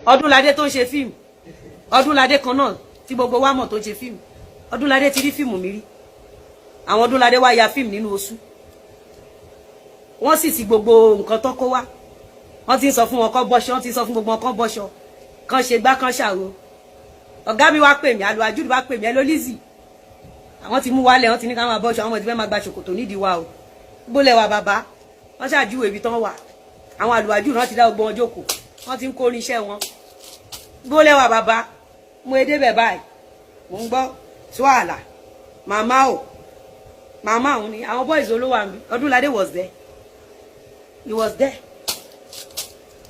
Ọdúnládé tó ń ṣe fíìmù, Ọdúnládé kan náà tí gbogbo wa mọ̀ tó ń ṣe fíìmù, Ọdúnládé ti rí fíìmù mi rí. Àwọn Ọdúnládé wá ya fíìmù nínú oṣù, wọ́n sì ti gbogbo nǹkan tó kó wá. Wọ́n ti ń sọ fún wọn kọ́ bọ́ṣọ, wọ́n ti ń sọ fún gbogbo wọn kọ́ bọ́ṣọ, kàn ṣe gbá, kàn ṣàwo. Ọ̀gá mi wá pè mí, Àlùwàjúdù wá pè mí, ẹ ló Lizzy, àwọn ti mú wálẹ̀, wọ́n ti ní ká máa bọ́ṣọ, àwọn ti fẹ́ máa gba ṣòkòtò nídìí wa o. Gbólẹ̀ wa bàbá, wọ́n ṣàjúwèé ibi tán wà. Àwọn Àlùwàjúdù náà ti dá gbogbo wọn jókòó, wọ́n ti ń kó irinṣẹ́ wọn. Gbólẹ̀ wa bàbá, mo edé bẹ̀ báyìí, mò ń gbọ́ tí wàhálà. Màmá o, màmá òun ni àwọn boys olówó àmì. Ọdúnládé was there, he was there.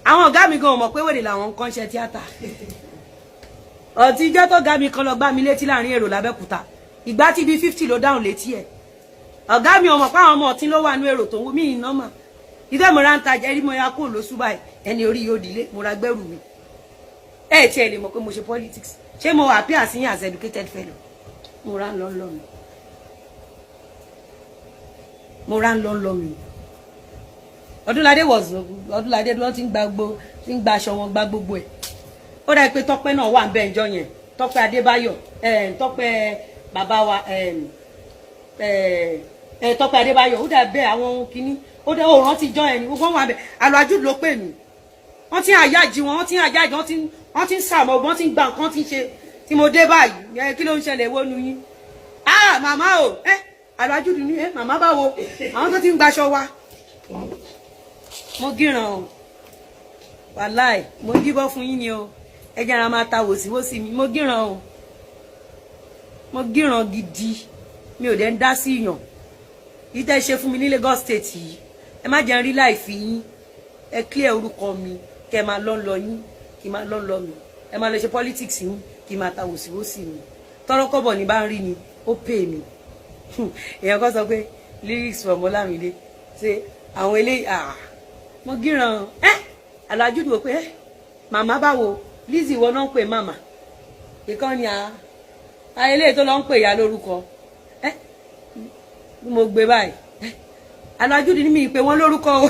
Àwọn ọ̀gá mi gan mọ̀ pé wèrè làwọn ń kọ́ṣẹ́ tíátà. Ọtí ijọ́ tó ga mi kan lọ gbá mi létí láàrin èrò lábẹ́kúta, ìgbà tí bíi 50 ló dáhùn létí ẹ̀. Ọ̀gá mi ò mọ̀ pé àwọn ọmọ ọtí ló wà ní èrò tó ń mí iná mà ìfẹ́. Mo ra ń tajà ẹrí, mo ya kó lóṣù báyìí, ẹni orí yóò dìlé, mo ra gbẹ́rù mi. Ẹ tiẹ̀ lè mọ̀ pé mo ṣe politics. Ṣé mo appear sí as educated fellow? Mo ra ń lọ lọ mi, mo ra ń lọ lọ mi. Ọdúnládé was Ọdúnládé, wọ́n ti ń gba gbogbo, ti ń gba aṣọ wọn, gba gbogbo ẹ̀. Ó dà pé Tọ́pẹ́ náà wà ń bẹ́ẹ̀ njọ́ yẹn, Tọ́pẹ́ Adébáyọ̀, Tọ́pẹ́ bàbá wa, Tọ́pẹ́ Adébáyọ̀. Ó dà bẹ́ẹ̀, àwọn kìíní ó dà, ó rántí jọ́ ẹni gbogbo wọn wà bẹ́ẹ̀. Àlọ́jú ló pè mí. Wọ́n ti ń àyájí wọn, wọ́n ti ń àyájí, wọ́n ti ń sàmọ́, wọ́n ti ń gba nǹkan tí ń ṣe. Tí mo dé báyìí, ẹ kí ló ń ṣẹlẹ̀ wọnú yín? Ah, màmá o, ẹ àlọ́jú ní ẹ màmá báwo, àwọn tó ti ń gbaṣọ wa. Mo gíran o, wàláì, mo jíbọ́ fún yín ni o. Ẹ jẹ́ ara máa ta wòsíwòsí mi. Mo gíran o, mo gíran gidi. Mi ò dẹ̀ ń dá sí yàn yìí tẹ́ ṣe fún mi ní Lagos State yìí. Ẹ má jẹ́ n rí láì fi yín. Ẹ clear orúkọ mi, kẹ́ ẹ máa lọ́ lọ yín, kí n máa lọ́ lọ mi. Ẹ máa lọ ṣe politics yín, kí n máa ta wòsíwòsí mi. Tọ́rọ́kọ́bọ̀ ní bá ń rí ni ó pè mí. Èèyàn kan sọ pé lyrics from Olamide ṣe àwọn eléyìí. Ah, mo gíran ẹ. Alájú dùn pé ẹ màmá báwo, Lizzy ìwọ náà ń pè màmá ìkànnì à eléyìí tó lọ ń pè ya lórúkọ ẹ. Bí mo gbé báyìí, alájú ní mi pé wọ́n lórúkọ o.